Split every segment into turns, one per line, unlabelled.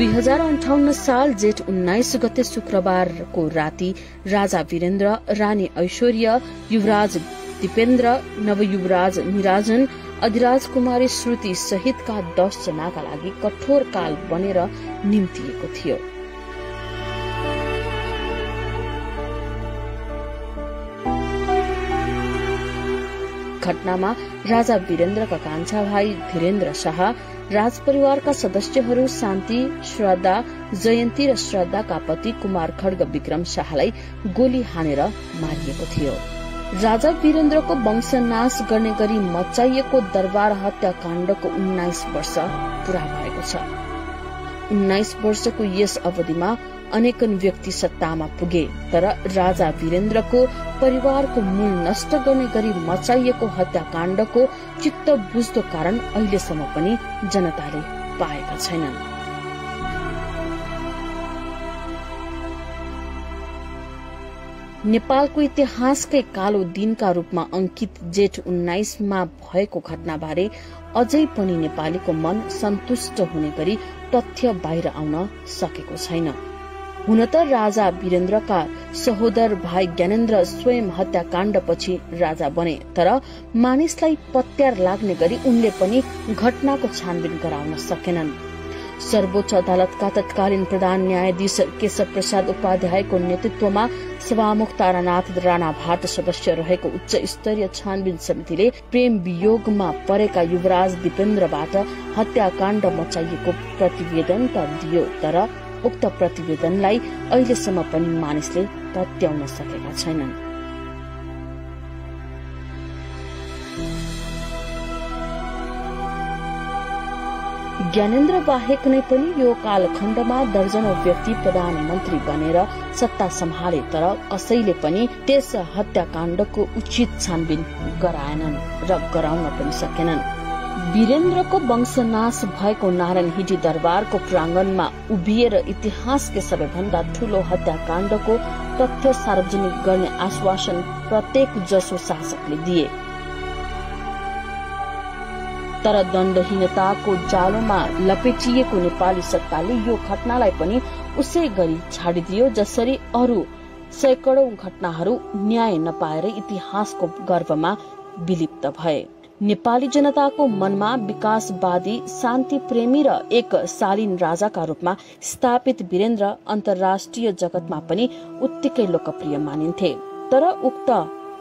2058 साल जेठ 19 गते शुक्रबारको राति राजा वीरेन्द्र, रानी ऐश्वर्या, युवराज दीपेन्द्र, नवयुवराज निराजन, अधिराज कुमारी श्रुति सहितका 10 जनाका लागि कठोर काल बनेर निम्तिएको थियो। घटनामा राजा वीरेन्द्रका कान्छा भाइ धीरेन्द्र शाह, राजपरिवारका सदस्यहरू शान्ति, श्रद्धा, जयन्ती र श्रद्धाका पति कुमार खड्ग विक्रम शाहलाई गोली हानेर मारिएको थियो। राजा वीरेन्द्रको वंशनाश गर्ने गरी मचाइएको दरबार हत्याकाण्डको 19 वर्ष पूरा भएको छ। 19 वर्षको यस अवधिमा अनेकन व्यक्ति सत्तामा पुगे, तर राजा वीरेन्द्रको परिवारको मूल नष्ट गर्ने गरी मचाइएको हत्याकाण्डको चित्त बुझ्दो कारण अहिलेसम्म पनि जनताले पाएका छैनन्। नेपालको इतिहासकै कालो दिनका रूपमा अंकित जेठ 19 मा भएको घटनाबारे अझै पनि नेपालीको मन सन्तुष्ट हुने गरी तथ्य बाहिर आउन सकेको छैन। हुन त राजा वीरेन्द्रका सहोदर भाइ ज्ञानेन्द्र स्वयं हत्याकाण्डपछि राजा बने, तर मानिसलाई पत्यार लाग्ने गरी उनले पनि घटनाको छानबिन गराउन सकेनन्। सर्वोच्च अदालतका तत्कालीन प्रधान न्यायाधीश केशव प्रसाद उपाध्यायको नेतृत्वमा सभामुख तारानाथ राणाभाट सदस्य रहेको उच्च स्तरीय छानबिन समितिले प्रेम वियोगमा परेका युवराज दीपेन्द्रबाट हत्याकाण्ड मचाइएको प्रतिवेदन त दियो, तर उक्त प्रतिवेदनलाई अहिलेसम्म पनि मानिसले पत्याउन सकेका छैनन्। ज्ञानेन्द्र बाहेक नै पनि यो कालखण्डमा दर्जनौं व्यक्ति प्रधानमन्त्री बनेर सत्ता सम्हाले, तर कसैले पनि त्यस हत्याकाण्डको उचित छानबिन गराएनन् र गराउन पनि सकेनन्। वीरेन्द्रको वंशनाश भएको नारायण हिटी दरबारको प्रांगणमा उभिएर इतिहासकै सबैभन्दा ठूलो हत्याकाण्डको तथ्य सार्वजनिक गर्ने आश्वासन प्रत्येक जसो शासकले दिए, तर दण्डहीनताको जालोमा लपेटिएको नेपाली सत्ताले यो घटनालाई पनि उसै गरी छाडिदियो जसरी अरू सैकडौं घटनाहरू न्याय नपाएर इतिहासको गर्भमा विलिप्त भए। नेपाली जनताको मनमा विकासवादी, शान्ति प्रेमी र एक शालीन राजाका रूपमा स्थापित वीरेन्द्र अन्तर्राष्ट्रिय जगतमा पनि उत्तिकै लोकप्रिय मानिन्थे, तर उक्त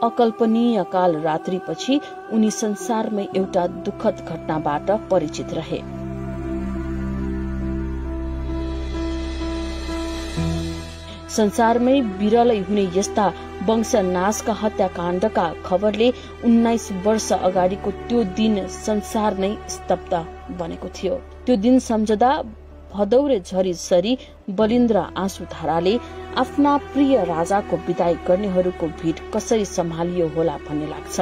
अकल्पनीय काल रात्रिपछि उनी संसारमै एउटा दुखद घटनाबाट परिचित रहे। संसारमै विरलै हुने यस्ता वंशनाशका हत्याकाण्डका खबरले 19 वर्ष अगाडिको त्यो दिन संसार नै स्तब्ध बनेको थियो। त्यो दिन सम्झदा भदौरे झरी सरी बलिन्द्र आँसुधाराले आफ्ना प्रिय राजाको विदाई गर्नेहरूको भीड कसरी सम्हालियो होला भन्ने लाग्छ।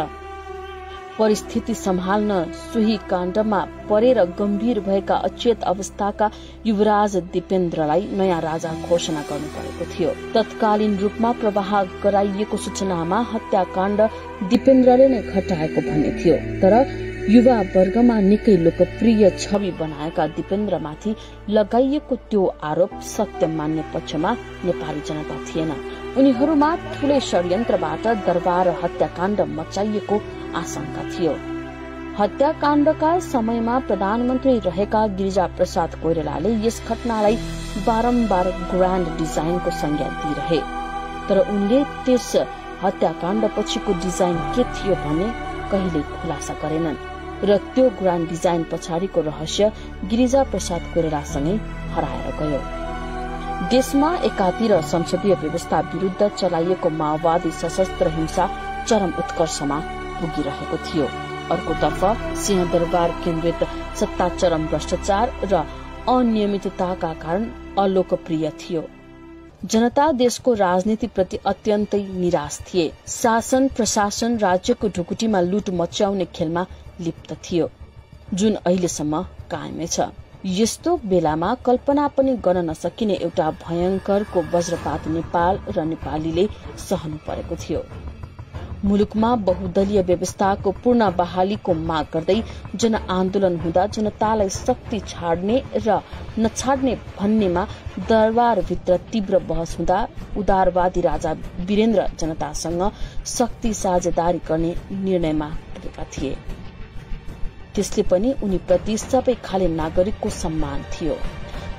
परिस्थिति सम्हाल्न सोही काण्डमा परेर गम्भीर भएका अचेत अवस्थाका युवराज दीपेन्द्रलाई नयाँ राजा घोषणा गर्नु परेको थियो। तत्कालीन रूपमा प्रवाह गराइएको सूचनामा हत्याकाण्ड दीपेन्द्रले नै घटाएको भन्ने थियो, तर युवा वर्गमा निकै लोकप्रिय छवि बनाएका दीपेन्द्रमाथि लगाइएको त्यो आरोप सत्य मान्ने पक्षमा नेपाली जनता थिएन। उनीहरूमा ठूलै षड्यन्त्रबाट दरबार हत्याकाण्ड मचाइएको आशंका थियो। हत्याकाण्डका समयमा प्रधानमन्त्री रहेका गिरिजा प्रसाद कोइरालाले यस घटनालाई बारम्बार ग्रान्ड डिजाइनको संज्ञा दिइरहे, तर उनले त्यस हत्याकाण्ड पछिको डिजाइन के थियो भन्ने कहिले खुलासा गरेनन् र त्यो ग्रान्ड डिजाइन पछाडिको रहस्य गिरिजा प्रसाद कोइरालासँगै हराएर गयो। देशमा एकातिर संसदीय व्यवस्था विरुद्ध चलाइएको माओवादी सशस्त्र हिंसा चरम उत्कर्षमा पुगिरहेको थियो, अर्कोतर्फ सिंहदरबार केन्द्रित सत्ता चरम भ्रष्टाचार र अनियमितताका कारण अलोकप्रिय थियो। जनता देशको राजनीतिप्रति अत्यन्तै निराश थिए। शासन प्रशासन राज्यको ढुकुटीमा लुट मच्याउने खेलमा लिप्त थियो, जुन अहिलेसम्म कायमै छ। यस्तो बेलामा कल्पना पनि गर्न नसकिने एउटा भयंकरको वज्रपात नेपाल र नेपालीले सहनु परेको थियो। मुलुकमा बहुदलीय व्यवस्थाको पूर्ण बहालीको माग गर्दै जनआन्दोलन हुँदा जनतालाई शक्ति छाड्ने र नछाड्ने भन्नेमा दरबारभित्र तीव्र बहस हुँदा उदारवादी राजा वीरेन्द्र जनतासँग शक्ति साझेदारी गर्ने निर्णयमा पुगेका थिए। त्यसले पनि उनीप्रति सबै खाले नागरिकको सम्मान थियो।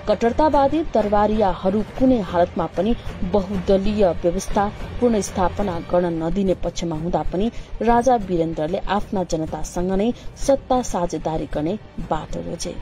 कट्टरतावादी दरबारियाहरू कुनै हालतमा पनि बहुदलीय व्यवस्था पुनर्स्थापना गर्न नदिने पक्षमा हुँदा पनि राजा वीरेन्द्रले आफ्ना जनतासँग नै सत्ता साझेदारी गर्ने बाटो रोजे।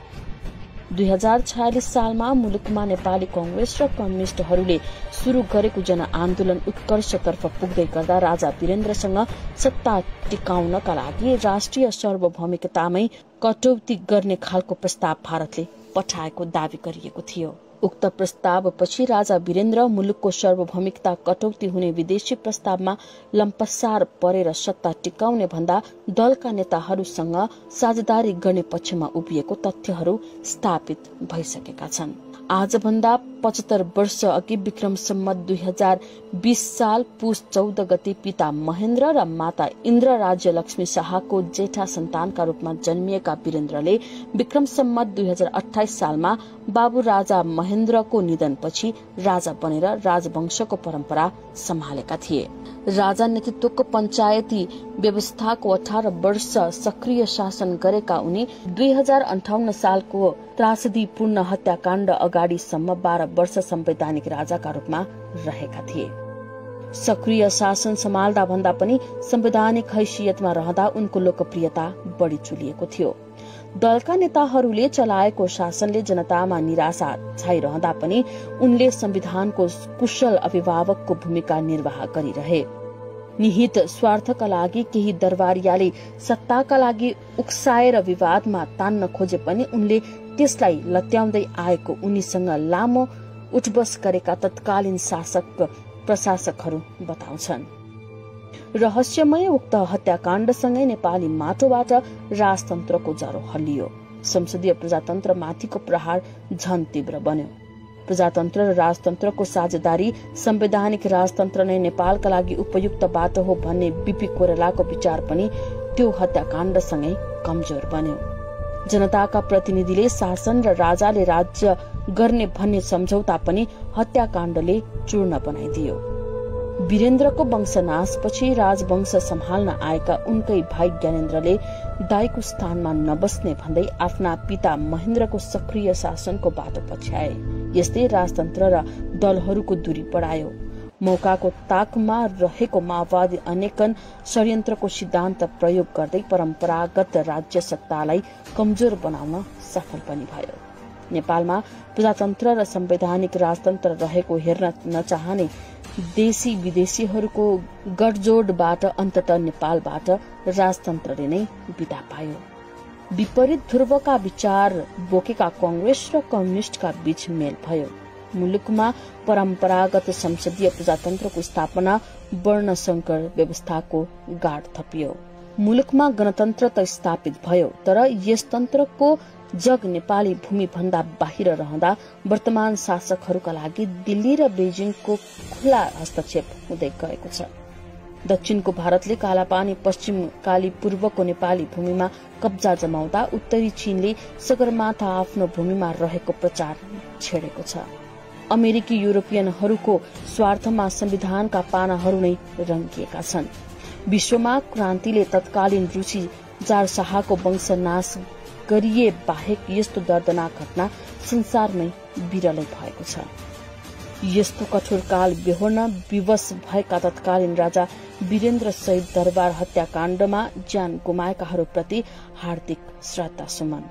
2046 सालमा मुलुकमा नेपाली कांग्रेस र कम्युनिष्टहरूले शुरू गरेको जनआन्दोलन उत्कर्षतर्फ पुग्दै गर्दा राजा वीरेन्द्रसँग सत्ता टिकाउनका लागि राष्ट्रिय सार्वभौमिकतामै कटौती गर्ने खालको प्रस्ताव भारतले पठाएको दावी गरिएको थियो। उक्त प्रस्तावपछि राजा वीरेन्द्र मुलुकको सार्वभौमिकता कटौती हुने विदेशी प्रस्तावमा लम्पसार परेर सत्ता टिकाउने भन्दा दलका नेताहरूसँग साझेदारी गर्ने पक्षमा उभिएको तथ्यहरू स्थापित भइसकेका छन्। आजभन्दा 75 वर्ष अघि विक्रम सम्वत 2020 साल पुस 14 गते पिता महेन्द्र र माता इन्द्र राज्य लक्ष्मी शाहको जेठा सन्तानका रूपमा जन्मिएका वीरेन्द्रले विक्रम सम्वत 2028 सालमा बाबु राजा महेन्द्रको निधनपछि राजा बनेर राजवंशको परम्परा सम्हालेका थिए। राजा नेतृत्वको पञ्चायती व्यवस्थाको 18 वर्ष सक्रिय शासन गरेका उनी 2058 सालको त्रासदीपूर्ण हत्याकाण्ड अगाडिसम्म 12 वर्ष संवैधानिक राजाका रूपमा रहेका थिए। सक्रिय शासन सम्हाल्दा भन्दा पनि संवैधानिक हैसियतमा रहँदा उनको लोकप्रियता बढ़ी चुलिएको थियो। दलका नेताहरूले चलाएको शासनले जनतामा निराशा छाइरहँदा पनि उनले संविधानको कुशल अभिभावकको भूमिका निर्वाह गरिरहे। निहित स्वार्थका लागि केही दरबारियाले सत्ताका लागि उक्साएर विवादमा तान्न खोजे पनि उनले त्यसलाई लत्याउँदै आएको उनीसँग लामो उठबस गरेका तत्कालीन शासक प्रशासकहरू बताउँछन्। रहस्यमय उक्त हत्याकाण्डसँगै नेपाली माटोबाट राजतन्त्रको जरो हल्लियो। संसदीय प्रजातन्त्र माथिको प्रहार झन तीव्र बन्यो। प्रजातन्त्र र राजतन्त्रको साझेदारी संवैधानिक राजतन्त्र नै नेपालका लागि उपयुक्त बाटो हो भन्ने बीपी कोइरालाको विचार पनि त्यो हत्याकाण्डसँगै कमजोर बन्यो। जनताका प्रतिनिधिले शासन र राजाले राज्य गर्ने भन्ने सम्झौता पनि हत्याकाण्डले चूर्ण बनाइदियो। वीरेन्द्रको वंशनाशपछि राजवंश सम्हाल्न आएका उनकै भाइ ज्ञानेन्द्रले दाइको स्थानमा नबस्ने भन्दै आफ्ना पिता महेन्द्रको सक्रिय शासनको बाटो पछ्याए। यस्तै राजतन्त्र र दलहरूको दूरी बढायो। मौकाको ताकमा रहेको माओवादी अनेकन षड्यन्त्रको सिद्धान्त प्रयोग गर्दै परम्परागत राज्य सत्तालाई कमजोर बनाउन सफल पनि भयो। नेपालमा प्रजातन्त्र र संवैधानिक राजतन्त्र रहेको हेर्न नचाहने देशी विदेशीहरूको गठजोडबाट अन्ततः नेपालबाट राजतन्त्रले नै बिदा पायो। विपरीत ध्रुवका विचार बोकेका कांग्रेस र कम्युनिष्टका बीच मेल भयो। मुलुकमा परम्परागत संसदीय प्रजातन्त्रको स्थापना वर्णसंकर व्यवस्थाको गाड थपियो। मुलुकमा गणतन्त्र त स्थापित भयो, तर यस तन्त्रको जग नेपाली भूमि भन्दा बाहिर रहँदा वर्तमान शासकहरूका लागि दिल्ली र बेजिङको खुला हस्तक्षेप हुँदै गएको छ। दक्षिणको भारतले कालापानी, पश्चिम काली पूर्वको नेपाली भूमिमा कब्जा जमाउँदा उत्तरी चीनले सगरमाथा आफ्नो भूमिमा रहेको प्रचार छेडेको छ। अमेरिकी युरोपियनहरूको स्वार्थमा संविधानका पानाहरू नै रंगिएका छन्। विश्वमा क्रान्तिले तत्कालीन रुसी जार शाहको वंशनाश गरिए बाहेक यस्तो दर्दनाक घटना संसारमै विरलै भएको छ। यस्तो कठोर काल बेहोर्न विवश भएका तत्कालीन राजा वीरेन्द्र सहित दरबार हत्याकाण्डमा ज्यान गुमाएकाहरूप्रति हार्दिक श्रद्धा सुमन।